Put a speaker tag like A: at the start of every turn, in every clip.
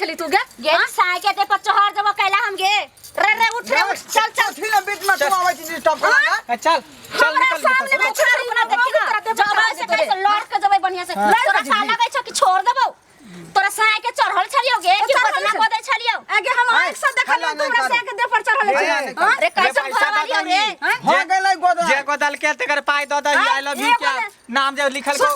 A: छली तू गे?
B: गे साय के दे पर चढ़ जबो कैला हम गे। रे रे उठ रे उठ, चल चल।
C: ठीक ना, बीच में तू आवे छी डिस्टर्ब करा
D: ए, चल चल,
A: हमरा
D: निकल
A: सामने
D: निकल।
A: में छोड़
B: अपना देखी ना, जबै से कैसे लड़ के जबै बढ़िया से। तोरा सा लगै छौ कि छोड़ देबौ? तोरा साय के चढ़ल छलियौ गे कि
A: चढ़ल
B: बदना
A: छलियौ।
B: कऽ दै छलियौ?
A: आगे हम आँख से देखलियौ,
C: हल्ला
A: तू हमरा
C: नहि
A: से के देह पर चढ़ल
C: हल्ला
A: छली।
C: नहि करू।
A: हाँ?
B: रे कैसे
D: रे, पैसा
B: घरवाली
D: दऽ
B: हौ रे?
D: दही।
C: हो गेलै गोदरा।
D: जे गोदल के तेकर पाई दऽ दही, I love you
A: एगो
D: क्या
A: ने-
D: नाम जे लिखल को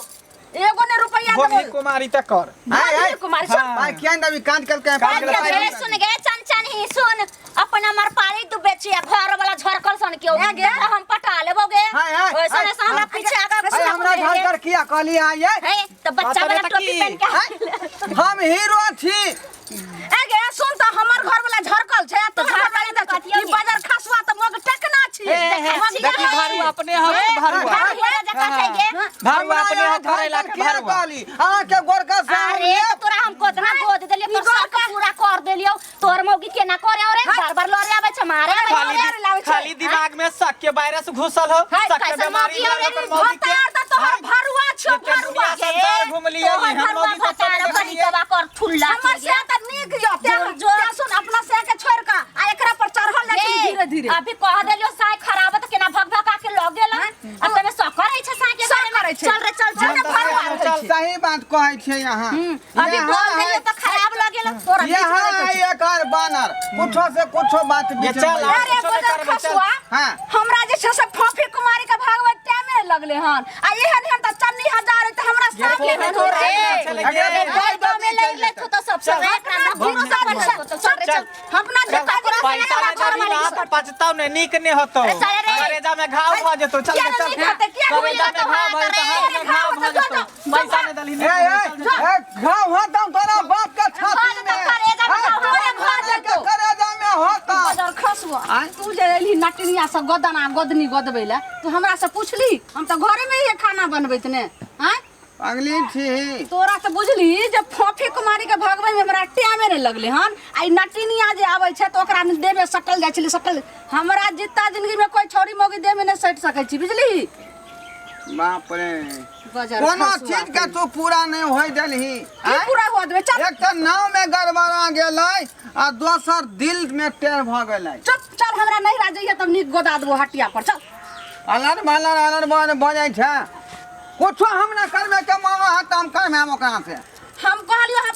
A: एगो ने रुपया
D: भोगनी
A: देबो।
D: कुमारी तक कर।
C: आय, आय।
A: कुमारी सुन।
D: हाँ।
C: भाई किया दबी कांच कल के
D: कान
B: गे
D: के
B: सुन गे चंचन ही सुन, अपन अमर पाली तू बेचिया घर वाला झरकल सन क्यों
A: ए गे।
B: तोरा हम पटा लेबो गे।
C: हाय, हाय,
B: ओइसन
C: हाय,
B: ऐसा हमरा
C: हाय।
B: पीछे आगा
C: अरे हमरा घर कर किया कहली आय ये?
B: हे तो बच्चा
D: तोरे
B: वाला
D: तऽ
B: टोपी
D: की?
B: पहन के
C: आय, हम हीरो छी।
A: ए गे सुन त, हमर घर वाला झरकल छै आ तोहर घर वाला
B: तऽ
A: तऽ
B: कथियो
A: ई बाजार खसुआ त मग टकना छी।
D: हे, हे,
A: मग
D: देखी भारू अपने हम भारुआ।
B: भारुआ जकाँ छै गे।
D: भारुआ
C: हमरा
D: अपने
C: यहाँ
D: हम करेला
C: घर
D: के
C: किया
D: भारुआ।
C: कहली अहाँ के गोरका से हम
B: अरे
C: लेब।
B: तो तोरा हम कोतना गोद देलियौ, तोर सब पूरा कर देलियौ, तोर मौगी केना करे रे? बार बार लड़े आबै छै, मारे आबै
D: खाली
B: छै।
A: लाबै छै।
D: खाली दिमाग में शक के वायरस घुसल हो,
B: हाय,
D: शक के
B: कैसन
D: बीमारी
B: मौगी हो रे?
D: लागल ओकर मौगी के।
A: भतार त तोहर भरुआ छौ,
D: एते
A: भरुआ।
D: दुनिया संसार घुम लियै,
B: तोहर
D: एहन
B: भरुआ
D: मौगी कतौ
B: भतार
D: नहि
B: बड़ी
D: देखलियै।
B: कबा कर ठुल्ला
A: हमर
B: छै
A: से
B: गे।
A: त नीक यो ते
B: जोर, जोर।
A: ते सुन, अपना से के छोड़ के आ एकरा पर चढ़ल जाइ छै
B: गे,
A: धीरे धीरे।
B: अभी कह देलियौ साय खराब है त केना भग भग के लग गेल आ तमे शक करै छै साय के
A: शक
B: बारे में।
A: करै छै।
B: चल रे चल चल।
A: चल, भरुआ रहै
D: चल।
A: छै।
C: सही बात कहै छै अहाँ।
B: अभी
C: यहाँ
B: बोल देलियौ
C: है-
B: त खराब लगेल।
A: तोरा बीच में
C: यहाँ
A: रहै
C: है
A: छै।
C: एकर बानर, कुछो से कुछो बात बीच
D: चल,
C: में
D: आ।
A: अरे
D: कुछो नहि
A: गोदर
D: करबै, चल।
A: खसुआ,
C: हाँ।
A: हमरा जे छै से फोफी कुमारी के भागवे टाइमे नहि लगले हन आ एहन एहन त चन्नी हजार त हमरा सामने
D: गे,
A: में हो रे।
D: चल,
C: अगला
D: गे।
C: तो पाई दऽ
B: में
C: दी,
B: लड़
C: चलि
B: ले
C: जेतै।
B: तो सबसे
D: चल।
B: अपना
D: भोगनी
B: सब
D: चल।
B: चल रे चल।
A: अपना जूता
D: पैसा नहि देबही ना तऽ पचतौ नहि, नीक नहि होतौ।
B: अरे चल रे।
D: करेजा में घाव भऽ जेतौ, चल
A: किया
D: गे, चल।
A: नहि नीक होतै? किया नहि
D: करेजा में घाव भऽ जेतौ, हाथ में घाव भऽ जेतौ। पैसा नहि देलही,
C: ए,
D: नीक
C: ए,
D: नहि, चल, चल।
C: ए, घाव होतौ तोरा बाप के छाती
B: भऽ
C: में।
B: जेतौ, करेजा में घाव
C: ए,
A: भऽ जेतौ।
C: करेजा में होतौ।
A: गोदर खसुआ, तू जे एलही नटनिया से गोदना गोदनी गोदबै ले, तू हमरा से पुछली? हम तऽ घरे में ही खाना बनबैत ने आँय।
C: पगली छी
A: तोरा तऽ बुझली जे फोफी कुमारी के भगबै में हमरा टाइमे नहि लगले हन आ ई नटिनिया जे आबै छै तऽ ओकरा देह में सटल जाइ छलै सटल। हमरा जितना जिंदगी में कोई छौरी मौगी देह में नहि सटि सकै छी, बुझली?
C: बाप रे,
A: गजर
C: कोनो
A: खसुआ
C: चीज के तू पूरा नहीं होय देलही।
A: की पूरा हुआ देबै? चल।
C: एक तऽ नाव में गड़बड़ा गेलै आ दोसर दिल में टेढ़ भऽ गेलै।
A: चुप, चल हमरा नहीं राजइए तब नीक गोदा देबो हटिया पर, चल।
C: अलर भलर अलर भलर भऽ जाइ छै। कुछो हम ना करबै के मानो है तऽ हम करबै हम ओकरा से।
A: हम कहलियो अपना